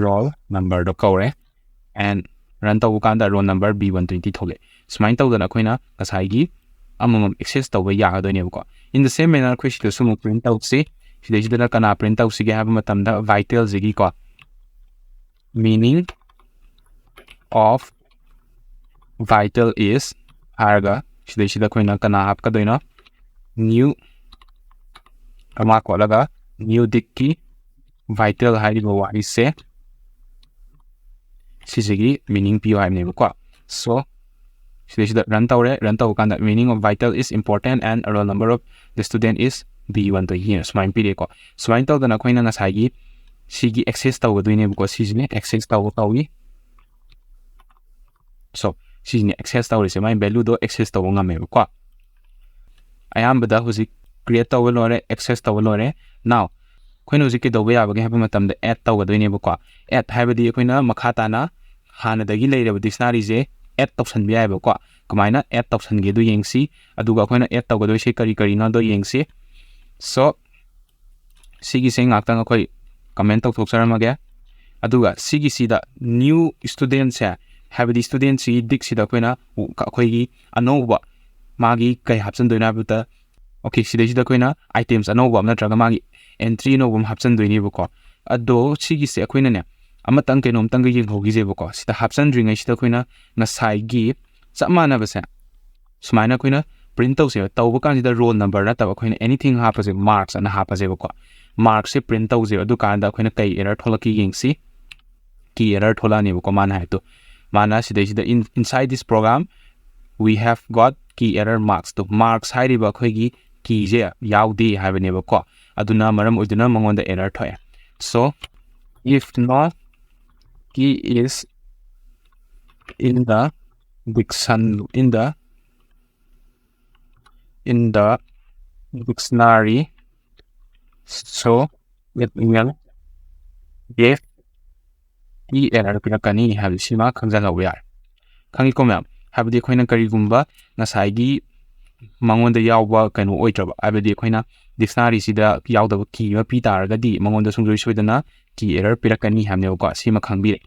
roll numberꯗꯣ ꯀꯧꯔꯦ꯫ And run ꯇꯧꯕ ꯀꯥꯟꯗ roll number B one twenty ꯊꯣꯛꯂꯛꯑꯦ꯫ ꯁꯨꯃꯥꯏꯅ ꯇꯧꯗꯅ ꯑꯩꯈꯣꯏꯅ ꯉꯁꯥꯏꯒꯤ ꯑꯃꯃꯝ access ꯇꯧꯕ ꯌꯥꯒꯗꯣꯏꯅꯦꯕꯀꯣ꯫ In the same manner ꯑꯩꯈꯣꯏ ꯁꯤꯗꯁꯨ ꯑꯃꯨꯛ print ꯇꯧꯁꯤ꯫ ꯁꯤꯗꯩꯁꯤꯗꯅ ꯀꯅꯥ print ꯇꯧꯁꯤꯒꯦ ꯍꯥꯏꯕ ꯃꯇꯝꯗ Vitalꯁꯤꯒꯤꯀꯣ, meaning of Vital is ꯍꯥꯏꯔꯒ ꯁꯤꯗꯩꯁꯤꯗ ꯑꯩꯈꯣꯏꯅ ꯀꯅꯥ ꯍꯥꯞꯀꯗꯣꯏꯅꯣ? New ꯑꯃ ꯀꯣꯠꯂꯒ new Dickꯀꯤ Vital ꯍꯥꯏꯔꯤꯕ ꯋꯥꯍꯩꯁꯦ ꯁꯤꯁꯤꯒꯤ meaning ꯄꯤꯌꯨ ꯍꯥꯏꯕꯅꯦꯕꯀꯣ꯫ So ꯁꯤꯗꯩꯁꯤꯗ run ꯇꯧꯔꯦ꯫ Run ꯇꯧꯕ ꯀꯥꯟꯗ meaning of Vital is important and roll number of the student is B one twenty ꯁꯨꯃꯥꯏꯅ ꯄꯤꯔꯦꯀꯣ꯫ ꯁꯨꯃꯥꯏꯅ ꯇꯧꯗꯅ ꯑꯩꯈꯣꯏꯅ ꯉꯁꯥꯏꯒꯤ ꯁꯤꯒꯤ access ꯇꯧꯒꯗꯣꯏꯅꯦꯕꯀꯣ꯫ ꯁꯤꯁꯤꯅ access ꯇꯧꯕ ꯀꯧꯏ꯫ So ꯁꯤꯁꯤꯅ access ꯇꯧꯔꯤꯁꯦ, ꯃꯥꯏ valueꯗꯣ access ꯇꯧꯕ ꯉꯝꯃꯦꯕꯀꯣ꯫ ꯑꯌꯥꯝꯕꯗ ꯍꯧꯖꯤꯛ create ꯇꯧꯕ ꯂꯣꯏꯔꯦ, access ꯇꯧꯕ ꯂꯣꯏꯔꯦ꯫ Now ꯑꯩꯈꯣꯏꯅ ꯍꯧꯖꯤꯛ ꯀꯩꯗꯧꯕ ꯌꯥꯕꯒꯦ ꯍꯥꯏꯕ ꯃꯇꯝꯗ add ꯇꯧꯒꯗꯣꯏꯅꯦꯕꯀꯣ꯫ Add ꯍꯥꯏꯕꯗꯤ ꯑꯩꯈꯣꯏꯅ ꯃꯈꯥ ꯇꯥꯅ ꯍꯥꯟꯅꯗꯒꯤ ꯂꯩꯔꯕ dictionaryꯁꯦ add ꯇꯧꯁꯟꯕ ꯌꯥꯏꯕꯀꯣ꯫ ꯀꯃꯥꯏꯅ add ꯇꯧꯁꯟꯒꯦꯗꯣ ꯌꯦꯡꯁꯤ꯫ ꯑꯗꯨꯒ ꯑꯩꯈꯣꯏꯅ add ꯇꯧꯒꯗꯣꯏꯁꯦ ꯀꯔꯤ ꯀꯔꯤꯅꯣꯗꯣ ꯌꯦꯡꯁꯤ꯫ So ꯁꯤꯒꯤꯁꯦ ꯉꯥꯛꯇꯪ ꯑꯩꯈꯣꯏ comment ꯇꯧꯊꯣꯛꯆꯔꯝꯃꯒꯦ꯫ ꯑꯗꯨꯒ ꯁꯤꯒꯤꯁꯤꯗ new studentꯁꯦ, ꯍꯥꯏꯕꯗꯤ studentꯁꯤꯒꯤ Dickꯁꯤꯗ ꯑꯩꯈꯣꯏꯅ ꯑꯩꯈꯣꯏꯒꯤ ꯑꯅꯧꯕ ꯃꯥꯒꯤ ꯀꯩ ꯍꯥꯞꯆꯤꯟꯗꯣꯏꯅꯣ ꯍꯥꯏꯕꯗ, okay, ꯁꯤꯗꯩꯁꯤꯗ ꯑꯩꯈꯣꯏꯅ items ꯑꯅꯧꯕ ꯑꯃ ꯅꯠꯇ꯭ꯔꯒ ꯃꯥꯒꯤ entry ꯑꯅꯧꯕ ꯑꯃ ꯍꯥꯞꯆꯤꯟꯗꯣꯏꯅꯦꯕꯀꯣ꯫ ꯑꯗꯣ ꯁꯤꯒꯤꯁꯦ ꯑꯩꯈꯣꯏꯅꯅꯦ ꯑꯃꯇꯪ ꯀꯩꯅꯣꯝꯇꯪꯒ ꯌꯦꯡꯍꯧꯈꯤꯁꯦꯕꯀꯣ꯫ ꯁꯤꯗ ꯍꯥꯞꯆꯤꯟꯗ꯭ꯔꯤꯉꯩꯁꯤꯗ ꯑꯩꯈꯣꯏꯅ ꯉꯁꯥꯏꯒꯤ ꯆꯞ ꯃꯥꯟꯅꯕꯁꯦ ꯁꯨꯃꯥꯏꯅ ꯑꯩꯈꯣꯏꯅ print ꯇꯧꯁꯦꯕ꯫ ꯇꯧꯕ ꯀꯥꯟꯁꯤꯗ roll number ꯅꯠꯇꯕ ꯑꯩꯈꯣꯏꯅ anything ꯍꯥꯞꯄꯁꯦ, marks ꯑꯅ ꯍꯥꯞꯄꯁꯦꯕꯀꯣ꯫ Marksꯁꯦ print ꯇꯧꯁꯦꯕ꯫ ꯑꯗꯨꯀꯥꯟꯗ ꯑꯩꯈꯣꯏꯅ ꯀꯩ error ꯊꯣꯛꯂꯛꯀꯦ ꯌꯦꯡꯁꯤ꯫ key error ꯊꯣꯛꯂꯛꯑꯅꯦꯕꯀꯣ ꯃꯥꯅ ꯍꯥꯏꯗꯣ꯫ ꯃꯥꯅ ꯁꯤꯗꯩꯁꯤꯗ "In, inside this program we have got key error marks" to, marks ꯍꯥꯏꯔꯤꯕ ꯑꯩꯈꯣꯏꯒꯤ key ꯁꯦ ꯌꯥꯎꯗꯦ ꯍꯥꯏꯕꯅꯦꯕꯀꯣ꯫ ꯑꯗꯨꯅ ꯃꯔꯝ ꯑꯣꯏꯗꯨꯅ ꯃꯉꯣꯟꯗ error ꯊꯣꯛꯑꯦ꯫ So if not key is in the diction in the in the dictionary, so it will give key error ꯄꯤꯔꯛꯀꯅꯤ ꯍꯥꯏꯕꯁꯤꯃ ꯈꯪꯖꯤꯜꯍꯧꯕ ꯌꯥꯔꯦ꯫ ꯈꯪꯉꯤꯀꯣ ꯃꯌꯥꯝ? ꯍꯥꯏꯕꯗꯤ ꯑꯩꯈꯣꯏꯅ ꯀꯔꯤꯒꯨꯝꯕ ꯉꯁꯥꯏꯒꯤ ꯃꯉꯣꯟꯗ ꯌꯥꯎꯕ ꯀꯩꯅꯣ ꯑꯣꯏꯗ꯭ꯔꯕ, ꯍꯥꯏꯕꯗꯤ ꯑꯩꯈꯣꯏꯅ dictionary ꯁꯤꯗ ꯌꯥꯎꯗꯕ key ꯑꯃ ꯄꯤ ꯇꯥꯔꯒꯗꯤ ꯃꯉꯣꯟꯗ ꯁꯨꯡꯁꯣꯏ ꯁꯣꯏꯗꯅ key error ꯄꯤꯔꯛꯀꯅꯤ ꯍꯥꯏꯕꯅꯦꯕꯀꯣ꯫ ꯁꯤꯃ ꯈꯪꯕꯤꯔꯦ꯫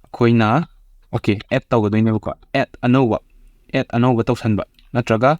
ꯑꯩꯈꯣꯏꯅ okay add ꯇꯧꯒꯗꯣꯏꯅꯦꯕꯀꯣ꯫ Add ꯑꯅꯧꯕ, add ꯑꯅꯧꯕ ꯇꯧꯁꯟꯕ ꯅꯠꯇ꯭ꯔꯒ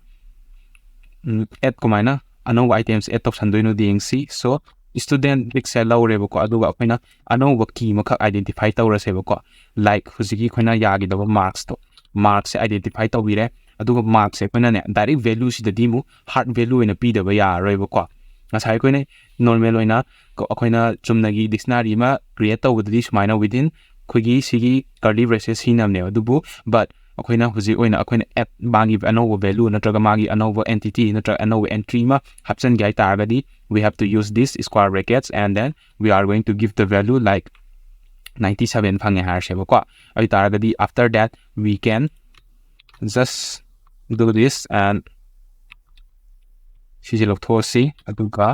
add ꯀꯃꯥꯏꯅ ꯑꯅꯧꯕ items add ꯇꯧꯁꯟꯗꯣꯏꯅꯣꯗꯤ ꯌꯦꯡꯁꯤ꯫ So student ꯁꯦ ꯂꯧꯔꯦꯕꯀꯣ, ꯑꯗꯨꯒ ꯑꯩꯈꯣꯏꯅ ꯑꯅꯧꯕ key ꯑꯃꯈꯛ identify ꯇꯧꯔꯁꯦꯕꯀꯣ꯫ Like ꯍꯧꯖꯤꯛꯀꯤ ꯑꯩꯈꯣꯏꯅ ꯌꯥꯈꯤꯗꯕ marks ꯇꯣ, marks ꯁꯦ identify ꯇꯧꯕꯤꯔꯦ꯫ ꯑꯗꯨꯒ marks ꯁꯦ ꯑꯩꯈꯣꯏꯅꯅꯦ direct value ꯁꯤꯗꯗꯤ ꯑꯃꯨꯛ hard value ꯑꯣꯏꯅ ꯄꯤꯗꯕ ꯌꯥꯔꯔꯣꯏꯕꯀꯣ꯫ ꯉꯁꯥꯏ ꯑꯩꯈꯣꯏꯅ normal ꯑꯣꯏꯅ ꯀ-, ꯑꯩꯈꯣꯏꯅ ꯆꯨꯝꯅꯒꯤ dictionary ꯑꯃ create ꯇꯧꯕꯗꯗꯤ ꯁꯨꯃꯥꯏꯅ within ꯑꯩꯈꯣꯏꯒꯤ ꯁꯤꯒꯤ curly braces ꯁꯤꯖꯤꯟꯅꯕꯅꯦꯕ꯫ ꯑꯗꯨꯕꯨ but ꯑꯩꯈꯣꯏꯅ ꯍꯧꯖꯤꯛ ꯑꯣꯏꯅ ꯑꯩꯈꯣꯏꯅ add ꯃꯥꯒꯤ ꯑꯅꯧꯕ value ꯅꯠꯇ꯭ꯔꯒ ꯃꯥꯒꯤ ꯑꯅꯧꯕ entity ꯅꯠꯇ꯭ꯔꯒ ꯑꯅꯧꯕ entry ꯑꯃ ꯍꯥꯞꯆꯤꯟꯒꯦ ꯍꯥꯏ ꯇꯥꯔꯒꯗꯤ we have to use this square brackets and then we are going to give the value like ninety seven ꯐꯪꯉꯦ ꯍꯥꯏꯔꯁꯦꯕꯀꯣ꯫ ꯑꯗꯨ ꯑꯣꯏ ꯇꯥꯔꯒꯗꯤ after that we can just do this and ꯁꯤꯁꯦ ꯂꯧꯊꯣꯛꯑꯁꯤ, ꯑꯗꯨꯒ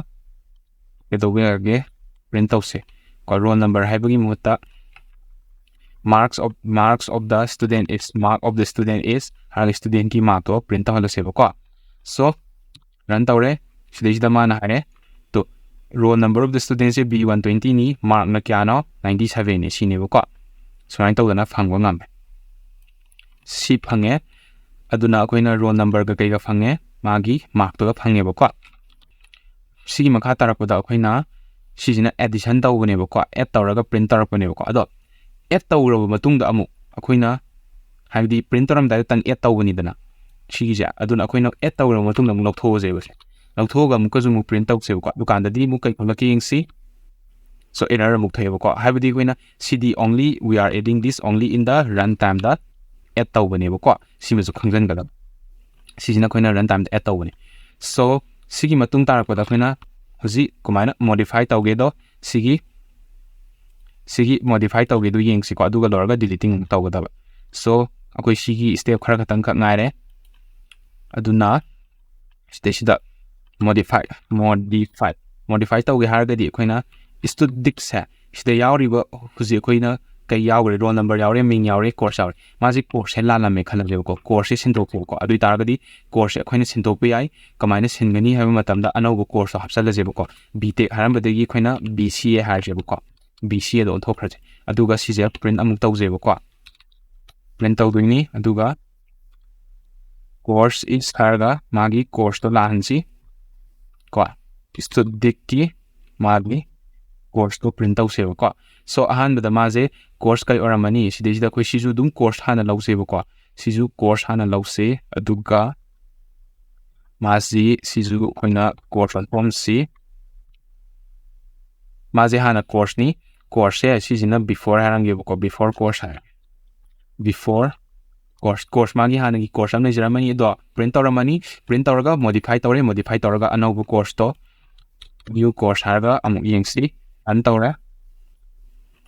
ꯀꯩꯗꯧꯕ ꯌꯥꯔꯒꯦ, print ꯇꯧꯁꯦ ꯀꯣ꯫ Roll number ꯍꯥꯏꯕꯒꯤ ꯃꯍꯨꯠꯇ marks of, marks of the student is, mark of the student is ꯍꯥꯏꯔꯒ student ꯀꯤ mark ꯇꯣ print ꯇꯧꯍꯜꯂꯁꯦꯕꯀꯣ꯫ So run ꯇꯧꯔꯦ꯫ ꯁꯤꯗꯩꯁꯤꯗ ꯃꯥꯅ ꯍꯥꯏꯔꯦ, two, roll number of the student say B one twenty ꯅꯤ, mark ꯅ ꯀꯌꯥꯅꯣ? ninety seven ꯅꯤ ꯁꯤꯅꯦꯕꯀꯣ꯫ ꯁꯨꯃꯥꯏꯅ ꯇꯧꯗꯅ ꯐꯪꯕ ꯉꯝꯃꯦ꯫ ꯁꯤ ꯐꯪꯉꯦ꯫ ꯑꯗꯨꯅ ꯑꯩꯈꯣꯏꯅ roll number ꯒ ꯀꯩꯒ ꯐꯪꯉꯦ? ꯃꯥꯒꯤ mark ꯇꯨꯒ ꯐꯪꯉꯦꯕꯀꯣ꯫ ꯁꯤꯒꯤ ꯃꯈꯥ ꯇꯥꯔꯛꯄꯗ ꯑꯩꯈꯣꯏꯅ ꯁꯤꯁꯤꯅ addition ꯇꯧꯕꯅꯦꯕꯀꯣ, add ꯇꯧꯔꯒ print ꯇꯧꯔꯛꯄꯅꯦꯕꯀꯣ꯫ ꯑꯗꯣ add ꯇꯧꯔꯕ ꯃꯇꯨꯡꯗ ꯑꯃꯨꯛ ꯑꯩꯈꯣꯏꯅ, ꯍꯥꯏꯕꯗꯤ print ꯇꯧꯔꯝꯗꯥꯏꯗꯇꯪ add ꯇꯧꯕꯅꯤꯗꯅ ꯁꯤꯒꯤꯁꯦ, ꯑꯗꯨꯅ ꯑꯩꯈꯣꯏꯅ add ꯇꯧꯔꯕ ꯃꯇꯨꯡꯗ ꯑꯃꯨꯛ ꯂꯧꯊꯣꯛꯑꯁꯦꯕ ꯁꯦ꯫ ꯂꯧꯊꯣꯛꯑꯒ ꯑꯃꯨꯛꯀꯁꯨ ꯑꯃꯨꯛ print ꯇꯧꯁꯦꯕꯀꯣ꯫ ꯗꯨꯀꯥꯟꯗꯗꯤ ꯑꯃꯨꯛ ꯀꯩ ꯊꯣꯛꯂꯛꯀꯦ ꯌꯦꯡꯁꯤ꯫ So error ꯑꯃꯨꯛ ꯊꯣꯛꯑꯦꯕꯀꯣ, ꯍꯥꯏꯕꯗꯤ ꯑꯩꯈꯣꯏꯅ ꯁꯤꯗꯤ only we are adding this only in the run time the add ꯇꯧꯕꯅꯦꯕꯀꯣ, ꯁꯤꯃꯁꯨ ꯈꯪꯖꯟꯒꯗꯕ꯫ ꯁꯤꯁꯤꯅ ꯑꯩꯈꯣꯏꯅ run time ꯗ add ꯇꯧꯕꯅꯦ꯫ So ꯁꯤꯒꯤ ꯃꯇꯨꯡ ꯇꯥꯔꯛꯄꯗ ꯑꯩꯈꯣꯏꯅ ꯍꯧꯖꯤꯛ ꯀꯃꯥꯏꯅ modify ꯇꯧꯒꯦꯗꯣ, ꯁꯤꯒꯤ ꯁꯤꯒꯤ modify ꯇꯧꯒꯦꯗꯣ ꯌꯦꯡꯁꯤꯀꯣ, ꯑꯗꯨꯒ ꯂꯣꯏꯔꯒ deleting ꯑꯃꯨꯛ ꯇꯧꯒꯗꯕ꯫ So ꯑꯩꯈꯣꯏ ꯁꯤꯒꯤ step ꯈꯔ ꯈꯛꯇꯪ ꯈꯛ ꯉꯥꯏꯔꯦ꯫ ꯑꯗꯨꯅ ꯁꯤꯗꯩꯁꯤꯗ modify modify modify ꯇꯧꯒꯦ ꯍꯥꯏꯔꯒꯗꯤ ꯑꯩꯈꯣꯏꯅ studdict ꯁꯦ ꯁꯤꯗ ꯌꯥꯎꯔꯤꯕ ꯍꯧꯖꯤꯛ ꯑꯩꯈꯣꯏꯅ ꯀꯩ ꯌꯥꯎꯈ꯭ꯔꯦ, roll number ꯌꯥꯎꯔꯦ, ꯃꯤꯡ ꯌꯥꯎꯔꯦ, course ꯌꯥꯎꯔꯦ꯫ ꯃꯥꯁꯦ course ꯁꯦ ꯂꯥꯜꯂꯝꯃꯦ ꯈꯜꯂꯁꯦꯕꯀꯣ, course ꯁꯦ ꯁꯤꯟꯗꯣꯛꯄꯀꯣ꯫ ꯑꯗꯨ ꯑꯣꯏ ꯇꯥꯔꯒꯗꯤ course ꯁꯦ ꯑꯩꯈꯣꯏꯅ ꯁꯤꯟꯗꯣꯛꯄ ꯌꯥꯏ꯫ ꯀꯃꯥꯏꯅ ꯁꯤꯟꯒꯅꯤ ꯍꯥꯏꯕ ꯃꯇꯝꯗ ꯑꯅꯧꯕ course ꯇꯣ ꯍꯥꯞꯆꯜꯂꯁꯦꯕꯀꯣ꯫ B Tech ꯍꯥꯏꯔꯝꯕꯗꯒꯤ ꯑꯩꯈꯣꯏꯅ B C A ꯍꯥꯏꯔꯁꯦꯕꯀꯣ꯫ B C A ꯗꯣ ꯑꯣꯟꯊꯣꯛꯈ꯭ꯔꯁꯦ꯫ ꯑꯗꯨꯒ ꯁꯤꯁꯦ print ꯑꯃꯨꯛ ꯇꯧꯖꯩꯕꯀꯣ꯫ Print ꯇꯧꯗꯣꯏꯅꯤ꯫ ꯑꯗꯨꯒ course is ꯍꯥꯏꯔꯒ ꯃꯥꯒꯤ course ꯇꯣ ꯂꯥꯛꯍꯟꯁꯤ ꯀꯣ꯫ studdict ꯀꯤ ꯃꯥꯒꯤ course ꯇꯣ print ꯇꯧꯁꯦꯕꯀꯣ꯫ So ꯑꯍꯥꯟꯕꯗ ꯃꯥꯁꯦ course ꯀꯩ ꯑꯣꯏꯔꯝꯃꯅꯤ? ꯁꯤꯗꯩꯁꯤꯗ ꯑꯩꯈꯣꯏ ꯁꯤꯁꯨ ꯑꯗꯨꯝ course ꯍꯥꯟꯅ ꯂꯧꯁꯦꯕꯀꯣ꯫ ꯁꯤꯁꯨ course ꯍꯥꯟꯅ ꯂꯧꯁꯦ꯫ ꯑꯗꯨꯒ ꯃꯥꯁꯤ ꯁꯤꯁꯨ ꯑꯩꯈꯣꯏꯅ course ꯑꯣꯟꯊꯣꯛꯑꯝꯁꯤ꯫ ꯃꯥꯁꯦ ꯍꯥꯟꯅ course ꯅꯤ꯫ Course ꯁꯦ ꯁꯤꯁꯤꯅ before ꯍꯥꯏꯔꯝꯒꯦꯕꯀꯣ, before course ꯍꯥꯏꯔ꯫ Before course, course ꯃꯥꯒꯤ ꯍꯥꯟꯅꯒꯤ course ꯑꯃ ꯂꯩꯖꯔꯝꯃꯅꯤ, ꯑꯗꯣ print ꯇꯧꯔꯝꯃꯅꯤ꯫ Print ꯇꯧꯔꯒ modify ꯇꯧꯔꯦ, modify ꯇꯧꯔꯒ ꯑꯅꯧꯕ course ꯇꯣ new course ꯍꯥꯏꯔꯒ ꯑꯃꯨꯛ ꯌꯦꯡꯁꯤ꯫ Run ꯇꯧꯔꯦ꯫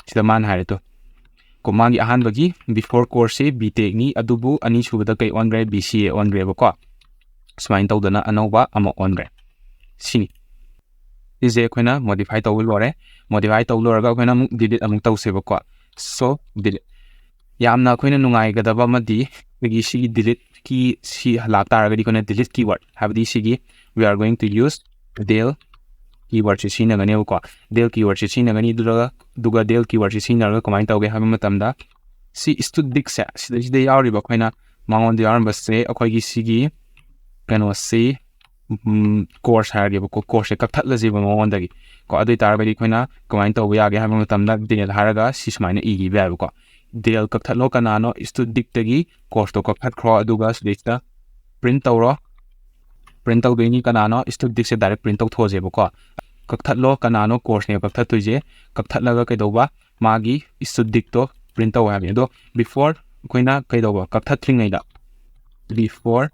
ꯁꯤꯗ ꯃꯥꯅ ꯍꯥꯏꯔꯦ ꯇꯨ꯫ ꯀꯣ, ꯃꯥꯒꯤ ꯑꯍꯥꯟꯕꯒꯤ before course ꯁꯤ B Tech ꯅꯤ, ꯑꯗꯨꯕꯨ ꯑꯅꯤꯁꯨꯕꯗ ꯀꯩ ꯑꯣꯟꯈ꯭ꯔꯦ? B C A ꯑꯣꯟꯈ꯭ꯔꯦꯕꯀꯣ꯫ ꯁꯨꯃꯥꯏꯅ ꯇꯧꯗꯅ ꯑꯅꯧꯕ ꯑꯃ ꯑꯣꯟꯈ꯭ꯔꯦ꯫ ꯁꯤꯅꯤ꯫ ꯁꯤꯁꯦ ꯑꯩꯈꯣꯏꯅ modify ꯇꯧꯕ ꯂꯣꯏꯔꯦ꯫ Modify ꯇꯧ ꯂꯣꯏꯔꯒ ꯑꯩꯈꯣꯏꯅ ꯑꯃꯨꯛ delete ꯑꯃꯨꯛ ꯇꯧꯁꯦꯕꯀꯣ꯫ So delete꯫ ꯌꯥꯝꯅ ꯑꯩꯈꯣꯏꯅ ꯅꯨꯡꯉꯥꯏꯒꯗꯕ ꯑꯃꯗꯤ ꯑꯩꯈꯣꯏꯒꯤ ꯁꯤꯒꯤ delete ꯀꯤ ꯁꯤ ꯂꯥꯛ ꯇꯥꯔꯒꯗꯤ ꯑꯩꯈꯣꯏꯅ delete keyword, ꯍꯥꯏꯕꯗꯤ ꯁꯤꯒꯤ we are going to use del keyword ꯁꯤ ꯁꯤꯖꯤꯟꯅꯒꯅꯦꯕꯀꯣ꯫ Del keyword ꯁꯤ ꯁꯤꯖꯤꯟꯅꯒꯅꯤ꯫ ꯑꯗꯨꯒ, ꯑꯗꯨꯒ del keyword ꯁꯤ ꯁꯤꯖꯤꯟꯅꯔꯒ ꯀꯃꯥꯏꯅ ꯇꯧꯒꯦ ꯍꯥꯏꯕ ꯃꯇꯝꯗ, ꯁꯤ studdict ꯁꯦ, ꯁꯤꯗꯩꯁꯤꯗ ꯌꯥꯎꯔꯤꯕ ꯑꯩꯈꯣꯏꯅ ꯃꯉꯣꯟꯗ ꯌꯥꯎꯔꯝꯕꯁꯦ, ꯑꯩꯈꯣꯏꯒꯤ ꯁꯤꯒꯤ ꯀꯩꯅꯣꯁꯤ, ꯎꯝ, course ꯍꯥꯏꯔꯒꯦꯕꯀꯣ, course ꯁꯦ ꯀꯛꯊꯠꯂꯁꯦꯕ ꯃꯉꯣꯟꯗꯒꯤ ꯀꯣ꯫ ꯑꯗꯨ ꯑꯣꯏꯇꯥꯔꯒꯗꯤ ꯑꯩꯈꯣꯏꯅ ꯀꯃꯥꯏꯅ ꯇꯧꯕ ꯌꯥꯒꯦ ꯍꯥꯏꯕ ꯃꯇꯝꯗ, del ꯍꯥꯏꯔꯒ ꯁꯤ ꯁꯨꯃꯥꯏꯅ ꯏꯈꯤꯕ ꯌꯥꯏꯕꯀꯣ꯫ Del ꯀꯛꯊꯠꯂꯣ, ꯀꯅꯥꯅꯣ? studdict ꯇꯒꯤ course ꯇꯣ ꯀꯛꯊꯠꯈ꯭ꯔꯣ, ꯑꯗꯨꯒ ꯁꯤꯗꯩꯁꯤꯗ print ꯇꯧꯔꯣ꯫ Print ꯇꯧꯗꯣꯏꯅꯤ꯫ ꯀꯅꯥꯅꯣ? studdict ꯁꯦ direct print ꯇꯧꯊꯣꯛꯑꯁꯦꯕꯀꯣ꯫ ꯀꯛꯊꯠꯂꯣ꯫ ꯀꯅꯥꯅꯣ courseꯅꯦ ꯀꯛꯊꯠꯇꯣꯏꯁꯦ? ꯀꯛꯊꯠꯂꯒ ꯀꯩꯗꯧꯕ? ꯃꯥꯒꯤ studentꯗꯣ print ꯇꯧ ꯍꯥꯏꯕꯅꯤ꯫ ꯑꯗꯣ before ꯑꯩꯈꯣꯏꯅ ꯀꯩꯗꯧꯕ? ꯀꯛꯊꯠꯇ꯭ꯔꯤꯉꯩꯗ, before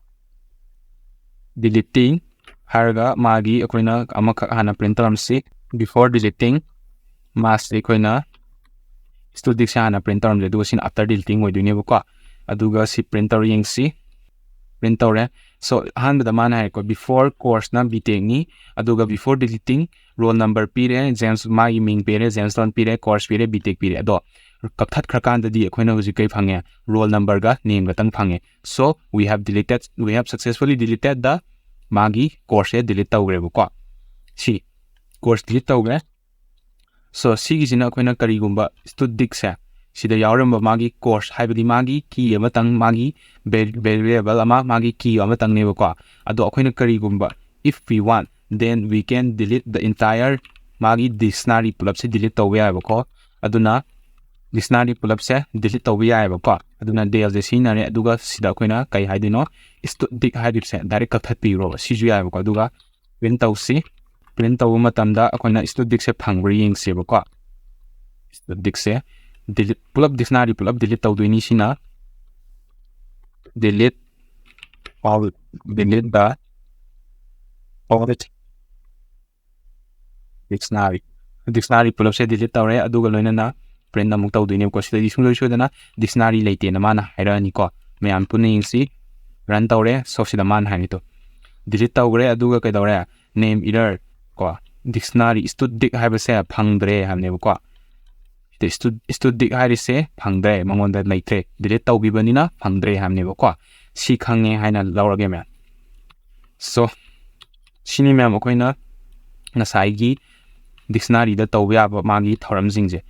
deleting ꯍꯥꯏꯔꯒ ꯃꯥꯒꯤ ꯑꯩꯈꯣꯏꯅ ꯑꯃꯈꯛ ꯍꯥꯟꯅ print ꯇꯧꯔꯝꯁꯤ꯫ Before deleting ꯃꯥꯁꯦ ꯑꯩꯈꯣꯏꯅ studentꯁꯦ ꯍꯥꯟꯅ print ꯇꯧꯔꯝꯁꯦ, ꯑꯗꯨꯒ ꯁꯤꯅ after deleting ꯑꯣꯏꯗꯣꯏꯅꯦꯕꯀꯣ꯫ ꯑꯗꯨꯒ ꯁꯤ print ꯇꯧꯔ ꯌꯦꯡꯁꯤ꯫ Print ꯇꯧꯔꯦ꯫ So ꯑꯍꯥꯟꯕꯗ ꯃꯥꯅ ꯍꯥꯏꯔꯦꯀꯣ, before courseꯅ B.Techꯅꯤ, ꯑꯗꯨꯒ before deleting roll number ꯄꯤꯔꯦ, James, ꯃꯥꯒꯤ ꯃꯤꯡ ꯄꯤꯔꯦ, Jamestown ꯄꯤꯔꯦ, course ꯄꯤꯔꯦ, B.Tech ꯄꯤꯔꯦ꯫ ꯑꯗꯣ ꯀꯛꯊꯠꯈ꯭ꯔꯀꯥꯟꯗꯗꯤ ꯑꯩꯈꯣꯏꯅ ꯍꯧꯖꯤꯛ ꯀꯩ ꯐꯪꯉꯦ? Roll numberꯒ nameꯒꯇꯪ ꯐꯪꯉꯦ꯫ So we have deleted, we have successfully deleted the, ꯃꯥꯒꯤ courseꯁꯦ delete ꯇꯧꯈ꯭ꯔꯦꯕꯀꯣ꯫ ꯁꯤ course delete ꯇꯧꯈ꯭ꯔꯦ꯫ So ꯁꯤꯒꯤꯁꯤꯅ ꯑꯩꯈꯣꯏꯅ ꯀꯔꯤꯒꯨꯝꯕ studentꯁꯦ ꯁꯤꯗ ꯌꯥꯎꯔꯝꯕ ꯃꯥꯒꯤ course, ꯍꯥꯏꯕꯗꯤ ꯃꯥꯒꯤ key ꯑꯃꯇꯪ, ꯃꯥꯒꯤ vari-, variable ꯑꯃ, ꯃꯥꯒꯤ key ꯑꯃꯇꯪꯅꯦꯕꯀꯣ꯫ ꯑꯗꯣ ꯑꯩꯈꯣꯏꯅ ꯀꯔꯤꯒꯨꯝꯕ, if we want, then we can delete the entire, ꯃꯥꯒꯤ dictionary ꯄꯨꯂꯞꯁꯦ delete ꯇꯧꯕ ꯌꯥꯏꯑꯕꯀꯣ꯫ ꯑꯗꯨꯅ dictionary ꯄꯨꯂꯞꯁꯦ delete ꯇꯧꯕ ꯌꯥꯏꯑꯕꯀꯣ꯫ ꯑꯗꯨꯅ delꯁꯦ ꯁꯤꯖꯤꯟꯅꯔꯦ, ꯑꯗꯨꯒ ꯁꯤꯗ ꯑꯩꯈꯣꯏꯅ ꯀꯩ ꯍꯥꯏꯗꯣꯏꯅꯣ? Student ꯍꯥꯏꯔꯤꯕꯁꯦ direct ꯀꯛꯊꯠꯄꯤꯈ꯭ꯔꯣꯕ, ꯁꯤꯁꯨ ꯌꯥꯏꯑꯕꯀꯣ꯫ ꯑꯗꯨꯒ print ꯇꯧꯁꯤ꯫ Print ꯇꯧꯕ ꯃꯇꯝꯗ ꯑꯩꯈꯣꯏꯅ studentꯁꯦ ꯐꯪꯕ꯭ꯔꯥ ꯌꯦꯡꯁꯦꯕꯀꯣ꯫ Studentꯁꯦ delete, ꯄꯨꯂꯞ dictionary ꯄꯨꯂꯞ delete ꯇꯧꯗꯣꯏꯅꯤ꯫ ꯁꯤꯅ delete all, delete the all dictionary, dictionary ꯄꯨꯂꯞꯁꯦ delete ꯇꯧꯔꯦ꯫ ꯑꯗꯨꯒ ꯂꯣꯏꯅꯅ print ꯑꯃꯨꯛ ꯇꯧꯗꯣꯏꯅꯦꯕꯀꯣ꯫ ꯁꯤꯗꯗꯤ ꯁꯨꯡꯁꯣꯏ ꯁꯣꯏꯗꯅ dictionary ꯂꯩꯇꯦꯅ ꯃꯥꯅ ꯍꯥꯏꯔꯛꯑꯅꯤꯀꯣ꯫ ꯃꯌꯥꯝ ꯄꯨꯟꯅ ꯌꯦꯡꯁꯤ꯫ Run ꯇꯧꯔꯦ꯫ So ꯁꯤꯗ ꯃꯥꯅ ꯍꯥꯏꯔꯤꯗꯣ delete ꯇꯧꯈ꯭ꯔꯦ꯫ ꯑꯗꯨꯒ ꯀꯩꯗꯧꯔꯦ? Name error ꯀꯣ, dictionary student ꯍꯥꯏꯕꯁꯦ ꯐꯪꯗ꯭ꯔꯦ ꯍꯥꯏꯕꯅꯦꯕꯀꯣ꯫ ꯁꯤꯗ stu-, student ꯍꯥꯏꯔꯤꯁꯦ ꯐꯪꯗ꯭ꯔꯦ, ꯃꯉꯣꯟꯗ ꯂꯩꯇ꯭ꯔꯦ, delete ꯇꯧꯈꯤꯕꯅꯤꯅ ꯐꯪꯗ꯭ꯔꯦ ꯍꯥꯏꯕꯅꯦꯕꯀꯣ꯫ ꯁꯤ ꯈꯪꯉꯦ ꯍꯥꯏꯅ ꯂꯧꯔꯒꯦ ꯃꯌꯥꯝ꯫ So ꯁꯤꯅꯤ ꯃꯌꯥꯝ ꯑꯩꯈꯣꯏꯅ ꯉꯁꯥꯏꯒꯤ dictionaryꯗ ꯇꯧꯕ ꯌꯥꯕ ꯃꯥꯒꯤ ꯊꯧꯔꯝꯁꯤꯡꯁꯦ꯫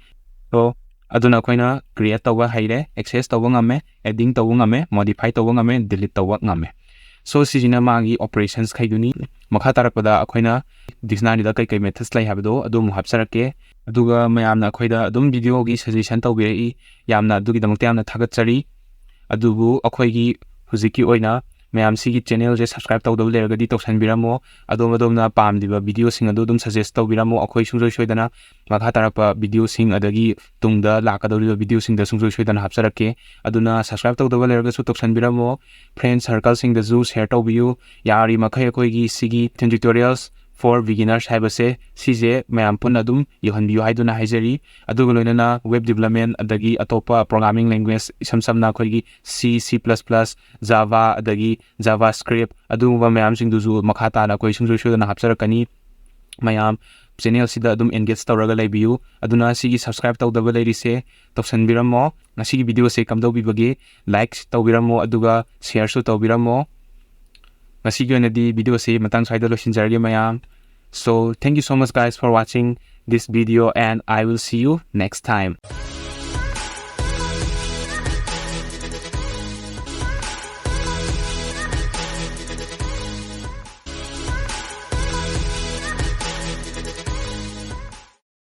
So ꯑꯗꯨꯅ ꯑꯩꯈꯣꯏꯅ create ꯇꯧꯕ ꯍꯩꯔꯦ, access ꯇꯧꯕ ꯉꯝꯃꯦ, adding ꯇꯧꯕ ꯉꯝꯃꯦ, modify ꯇꯧꯕ ꯉꯝꯃꯦ, delete ꯇꯧꯕ ꯉꯝꯃꯦ꯫ So ꯁꯤꯁꯤꯅ ꯃꯥꯒꯤ operations ꯈꯩꯗꯨꯅꯤ꯫ ꯃꯈꯥ ꯇꯥꯔꯛꯄꯗ ꯑꯩꯈꯣꯏꯅ dictionaryꯗ ꯀꯩꯀꯩ methods ꯂꯩ ꯍꯥꯏꯕꯗꯣ ꯑꯗꯨ ꯑꯃꯨꯛ ꯍꯥꯞꯆꯔꯛꯀꯦ꯫ ꯑꯗꯨꯒ ꯃꯌꯥꯝꯅ ꯑꯩꯈꯣꯏꯗ ꯑꯗꯨꯝ videoꯒꯤ suggestion ꯇꯧꯕꯤꯔꯛꯏ, ꯌꯥꯝꯅ, ꯑꯗꯨꯒꯤꯗꯃꯛꯇ ꯌꯥꯝꯅ ꯊꯥꯒꯠꯆꯔꯤ꯫ ꯑꯗꯨꯕꯨ ꯑꯩꯈꯣꯏꯒꯤ ꯍꯧꯖꯤꯛꯀꯤ ꯑꯣꯏꯅ ꯃꯌꯥꯝ ꯁꯤꯒꯤ channelꯁꯦ subscribe ꯇꯧꯗꯕ ꯂꯩꯔꯒꯗꯤ ꯇꯧꯁꯟꯕꯤꯔꯝꯃꯣ꯫ ꯑꯗꯣꯝ ꯑꯗꯣꯝꯅ ꯄꯥꯝꯂꯤꯕ videoꯁꯤꯡ ꯑꯗꯨ ꯑꯗꯨꯝ suggest ꯇꯧꯕꯤꯔꯝꯃꯣ꯫ ꯑꯩꯈꯣꯏ ꯁꯨꯡꯁꯣꯏ ꯁꯣꯏꯗꯅ ꯃꯈꯥ ꯇꯥꯔꯛꯄ videoꯁꯤꯡ ꯑꯗꯒꯤ ꯇꯨꯡꯗ ꯂꯥꯛꯀꯗꯧꯔꯤꯕ videoꯁꯤꯡꯗ ꯁꯨꯡꯁꯣꯏ ꯁꯣꯏꯗꯅ ꯍꯥꯞꯆꯔꯛꯀꯦ꯫ ꯑꯗꯨꯅ subscribe ꯇꯧꯗꯕ ꯂꯩꯔꯒꯁꯨ ꯇꯧꯁꯟꯕꯤꯔꯝꯃꯣ꯫ Friend circleꯁꯤꯡꯗꯁꯨ share ꯇꯧꯕꯤꯌꯨ꯫ ꯌꯥꯔꯤꯃꯈꯩ ꯑꯩꯈꯣꯏꯒꯤ ꯁꯤꯒꯤ Tutorials for Beginners ꯍꯥꯏꯕꯁꯦ ꯁꯤꯁꯦ ꯃꯌꯥꯝ ꯄꯨꯟꯅ ꯑꯗꯨꯝ ꯌꯧꯍꯟꯕꯤꯌꯨ ꯍꯥꯏꯗꯨꯅ ꯍꯥꯏꯖꯔꯤ꯫ ꯑꯗꯨꯒ ꯂꯣꯏꯅꯅ web development ꯑꯗꯒꯤ ꯑꯇꯣꯞꯄ programming language ꯏꯁꯝ ꯁꯝꯅ ꯑꯩꯈꯣꯏꯒꯤ C, C plus plus, Java ꯑꯗꯒꯤ JavaScript ꯑꯗꯨꯒꯨꯝꯕ ꯃꯌꯥꯝꯁꯤꯡꯗꯨꯁꯨ ꯃꯈꯥ ꯇꯥꯅ ꯑꯩꯈꯣꯏ ꯁꯨꯡꯁꯣꯏ ꯁꯣꯏꯗꯅ ꯍꯥꯞꯆꯔꯛꯀꯅꯤ꯫ ꯃꯌꯥꯝ channelꯁꯤꯗ ꯑꯗꯨꯝ engage ꯇꯧꯔꯒ ꯂꯩꯕꯤꯌꯨ꯫ ꯑꯗꯨꯅ ꯁꯤꯒꯤ subscribe ꯇꯧꯗꯕ ꯂꯩꯔꯤꯁꯦ ꯇꯧꯁꯟꯕꯤꯔꯝꯃꯣ꯫ ꯉꯁꯤꯒꯤ videoꯁꯦ ꯀꯝꯗꯧꯕꯤꯕꯒꯦ? Like ꯇꯧꯕꯤꯔꯝꯃꯣ, ꯑꯗꯨꯒ shareꯁꯨ ꯇꯧꯕꯤꯔꯝꯃꯣ꯫ ꯉꯁꯤꯒꯤ ꯑꯣꯏꯅꯗꯤ videoꯁꯦ ꯃꯇꯥꯡ ꯁ꯭ꯋꯥꯏꯗ ꯂꯣꯏꯁꯤꯟꯖꯔꯒꯦ ꯃꯌꯥꯝ꯫ So thank you so much guys for watching this video and I will see you next time.